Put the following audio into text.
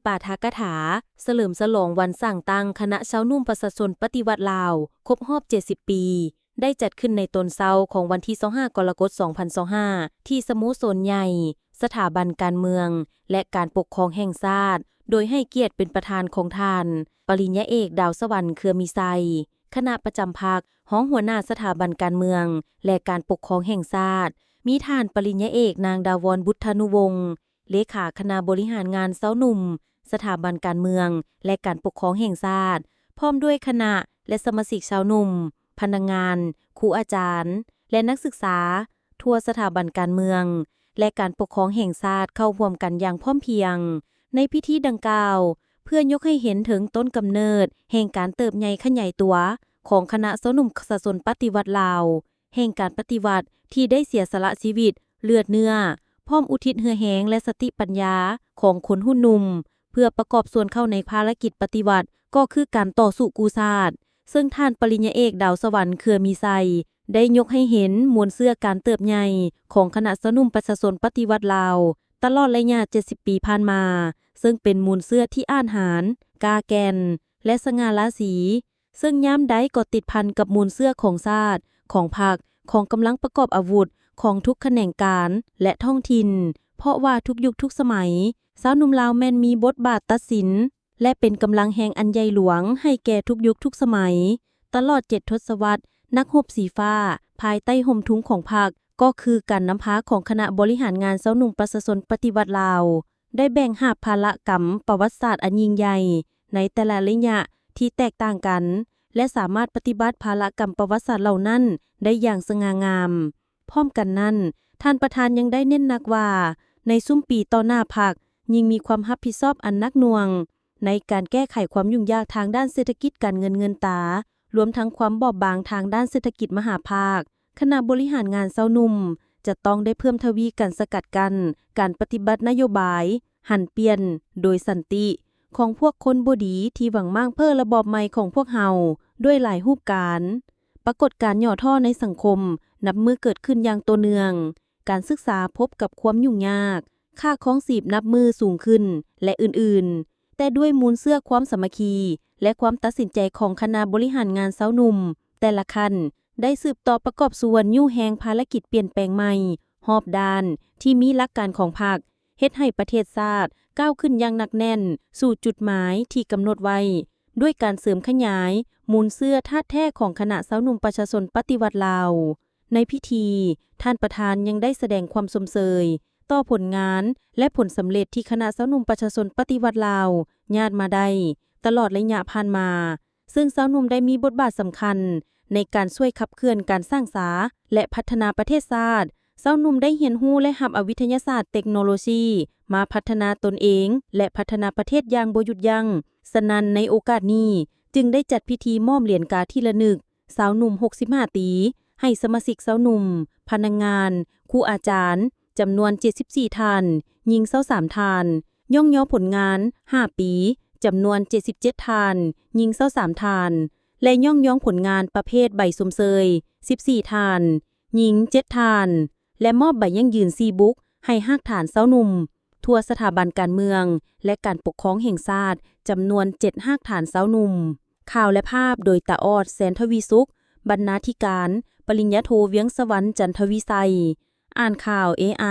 ປາຖະກະຖາ ສະເຫຼີມສະຫຼອງວັນສ້າງຕັ້ງຄະນະຊາວໜຸ່ມປະຊາຊົນປະຕິວັດລາວ ຄົບຮອບເຈັດສິບປີ ໄດ້ຈັດຂຶ້ນໃນຕອນເຊົ້າຂອງວັນທີຊາວຫ້າ ກໍລະກົດ ສອງພັນຊາວຫ້າ ທີ່ສະໂມສອນໃຫຍ່ ສະຖາບັນການເມືອງ ແລະ ການປົກຄອງແຫ່ງຊາດ ໂດຍໃຫ້ກຽດເປັນປະທານຂອງທ່ານ ປະລິນຍາເອກ ດາວສະຫວັນ ເຄືອມີໄຊ ຄະນະປະຈຳພັກ, ຮອງຫົວໜ້າສະຖາບັນການເມືອງ ແລະ ການປົກຄອງແຫ່ງຊາດ, ມີທ່ານປະລິນຍາເອກ ນາງ ດາວອນ ບຸດທານຸວົງ ເລຂາຄະນະບໍລິຫານງານຊາວໜຸ່ມ ສະຖາບັນການເມືອງ ແລະ ການປົກຄອງແຫ່ງຊາດ, ພ້ອມດ້ວຍຄະນະ ແລະ ສະມາຊິກຊາວໜຸ່ມ, ພະນັກງານ, ຄູອາຈານ ແລະ ນັກສຶກສາ ທົ່ວສະຖາບັນການເມືອງ ແລະ ການປົກຄອງແຫ່ງຊາດເຂົ້າຮ່ວມກັນຢ່າງພ້ອມພຽງ ໃນພິທີດັ່ງກ່າວ ເພື່ອຍົກໃຫ້ເຫັນເຖິງຕົ້ນກຳເນີດແຫ່ງການເຕີບໃຫຍ່ຂະຫຍາຍຕົວຂອງຄະນະຊາວໜຸ່ມປະຊາຊົນປະຕິວັດລາວ ແຫ່ງການປະຕິວັດທີ່ໄດ້ເສຍສະຫຼະຊີວິດ, ເລືອດເນື້ອ, ພ້ອມອຸທິດເຫື່ອແຮງ ແລະ ສະຕິປັນຍາຂອງຄົນຮຸ່ນໜຸ່ມ ເພື່ອປະກອບສ່ວນເຂົ້າໃນພາລະກິດປະຕິວັດ ກໍຄືການຕໍ່ສູ້ກູ້ຊາດ, ເຊິ່ງທ່ານປະລິນຍາເອກ ດາວສະຫວັນ ເຄືອມີໄຊ ໄດ້ຍົກໃຫ້ເຫັນມູນເຊື້ອການເຕີບໃຫຍ່ຂອງຄະນະຊາວໜຸ່ມປະຊາຊົນປະຕິວັດລາວ ຕະຫຼອດໄລຍະເຈັດສິບປີຜ່ານມາ, ເຊິ່ງເປັນມູນເຊື້ອທີ່ອາດຫານ, ກ້າແກ່ນ ແລະ ສະຫງ່າລາສີ, ເຊິ່ງຍາມໃດກໍຕິດພັນກັບມູນເຊື້ອຂອງຊາດ, ຂອງພັກ, ຂອງກຳລັງປະກອບອາວຸດ, ຂອງທຸກຂະແໜງການ ແລະ ທ້ອງຖິ່ນ, ເພາະວ່າທຸກຍຸກທຸກສະໄໝ, ຊາວໜຸ່ມລາວແມ່ນມີບົດບາດຕັດສິນ ແລະ ເປັນກຳລັງແຮງອັນໃຫຍ່ຫຼວງໃຫ້ແກ່ທຸກຍຸກທຸກສະໄໝ. ຕະຫຼອດເຈັດທົດສະວັດ, ນັກຮົບສີຟ້າ ພາຍໃຕ້ຮົ່ມທຸງຂອງພັກ ກໍຄືການນຳພາຂອງຄະນະບໍລິຫານງານຊາວໜຸ່ມປະຊາຊົນປະຕິວັດລາວ ໄດ້ແບກຫາບພາລະກຳປະຫວັດສາດອັນຍິ່ງໃຫຍ່ໃນແຕ່ລະໄລຍະທີ່ແຕກຕ່າງກັນ ແລະ ສາມາດປະຕິບັດພາລະກຳປະຫວັດສາດເຫຼົ່ານັ້ນໄດ້ຢ່າງສະຫງ່າງາມ. ພ້ອມກັນນັ້ນ, ທ່ານປະທານຍັງໄດ້ເນັ້ນໜັກວ່າ ໃນຊຸມປີຕໍ່ໜ້າ ພັກຍິ່ງມີຄວາມຮັບຜິດຊອບອັນໜັກໜ່ວງ ໃນການແກ້ໄຂຄວາມຫຍຸ້ງຍາກທາງດ້ານເສດຖະກິດການເງິນເງິນຕາ, ລວມທັງຄວາມບອບບາງທາງດ້ານເສດຖະກິດມະຫາພາກ, ຄະນະບໍລິຫານງານຊາວໜຸ່ມຈະຕ້ອງໄດ້ເພີ່ມທະວີການສະກັດກັ້ນການປະຕິບັດນະໂຍບາຍຫັນປ່ຽນໂດຍສັນຕິ ຂອງພວກຄົນບໍ່ດີທີ່ຫວັງມ້າງເພີ້ລະບອບໃໝ່ຂອງພວກເຮົາດ້ວຍຫຼາຍຮູບການ. ປາກົດການຫຍໍ້ທໍ້ໃນສັງຄົມນັບມື້ເກີດຂຶ້ນຢ່າງຕໍ່ເນື່ອງ, ການສຶກສາພົບກັບຄວາມຫຍຸ້ງຍາກ, ຄ່າຄອງຊີບນັບມື້ສູງຂຶ້ນ ແລະ ອື່ນໆ, ແຕ່ດ້ວຍມູນເຊື້ອຄວາມສາມັກຄີ ແລະ ຄວາມຕັດສິນໃຈຂອງຄະນະບໍລິຫານງານຊາວໜຸ່ມແຕ່ລະຂັ້ນ ໄດ້ສືບຕໍ່ປະກອບສ່ວນຍູ້ແຮງພາລະກິດປ່ຽນແປງໃໝ່ຮອບດ້ານທີ່ມີຫຼັກການຂອງພັກ, ເຮັດໃຫ້ປະເທດຊາດກ້າວຂຶ້ນຢ່າງໜັກແໜ້ນສູ່ຈຸດໝາຍທີ່ກຳນົດໄວ້ ດ້ວຍການເສີມຂະຫຍາຍມູນເຊື້ອທາດແທ້ຂອງຄະນະຊາວໜຸ່ມປະຊາຊົນປະຕິວັດລາວ. ໃນພິທີ, ທ່ານປະທານຍັງໄດ້ສະແດງຄວາມຊົມເຊີຍຕໍ່ຜົນງານ ແລະ ຜົນສຳເລັດທີ່ຄະນະຊາວໜຸ່ມປະຊາຊົນປະຕິວັດລາວຍາດມາໄດ້ຕະຫຼອດໄລຍະຜ່ານມາ, ເຊິ່ງຊາວໜຸ່ມໄດ້ມີບົດບາດສຳຄັນໃນການຊ່ວຍຂັບເຄື່ອນການສ້າງສາ ແລະ ພັດທະນາປະເທດຊາດ. ຊາວໜຸ່ມໄດ້ຮຽນຮູ້ ແລະ ຮັບເອົາວິທະຍາສາດເຕັກໂນໂລຊີມາພັດທະນາຕົນເອງ ແລະ ພັດທະນາປະເທດຢ່າງບໍ່ຢຸດຢັ້ງ. ສະນັ້ນ, ໃນໂອກາດນີ້ ຈຶ່ງໄດ້ຈັດພິທີມອບຫຼຽນກາທີ່ລະນຶກ ຊາວໜຸ່ມ ຫົກສິບຫ້າ ປີ ໃຫ້ສະມາຊິກຊາວໜຸ່ມ, ພະນັກງານ, ຄູອາຈານ ຈຳນວນ ເຈັດສິບສີ່ ທ່ານ, ຍິງ ຊາວສາມ ທ່ານ, ຍ້ອງຍໍຜົນງານ ຫ້າ ປີ ຈຳນວນ ເຈັດສິບເຈັດ ທ່ານ, ຍິງ ຊາວສາມ ທ່ານ ແລະ ຍ້ອງຍໍຜົນງານປະເພດໃບຊົມເຊີຍ ສິບສີ່ ທ່ານ, ຍິງ ເຈັດ ທ່ານ ແລະ ມອບໃບຢັ້ງຢືນ ສີ່ ບຸກ ໃຫ້ຮາກຖານຊາວໜຸ່ມ ທົ່ວສະຖາບັນການເມືອງ ແລະ ການປົກຄອງແຫ່ງຊາດ ຈຳນວນ ເຈັດ ຮາກຖານຊາວໜຸ່ມ. ຂ່າວ ແລະ ພາບ ໂດຍ ຕາອອດ ແສນທະວີສຸກ, ບັນນາທິການ ປະລິນຍາໂທ ວຽງສະຫວັນ ຈັນທະວີໄຊ. ອ່ານຂ່າວ ເອໄອ.